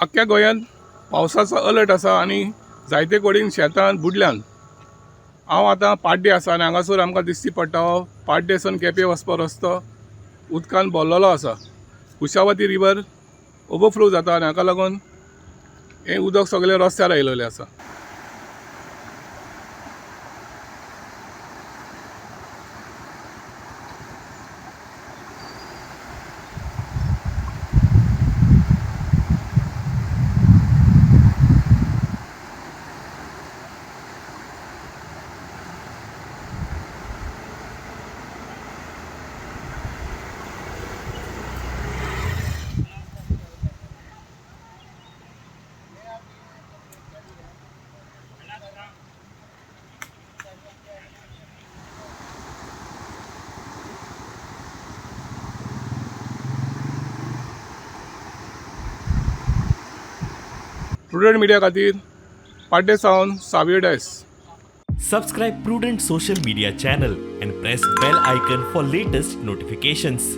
आख्ख्या गोंयांत पावसाचो अलर्ट आसा आनी जायते कडेन शेतां बुडल्यान. हांव आतां पाड्डे आसा आनी हांगासर आमकां दिश्टी पडटा हो पाड्डेसून केपें वचपा रस्तो उदकान भरलेलो आसा. कुशावती रिवर ओवरफ्लो जाता आनी हाका लागून हें उदक सगळें रस्त्यार आयलेलें आसा. प्रुडंट मिडिया खातीर पाड्डे सावन Savio Dias. Subscribe Prudent Social Media channel and press bell icon for latest notifications.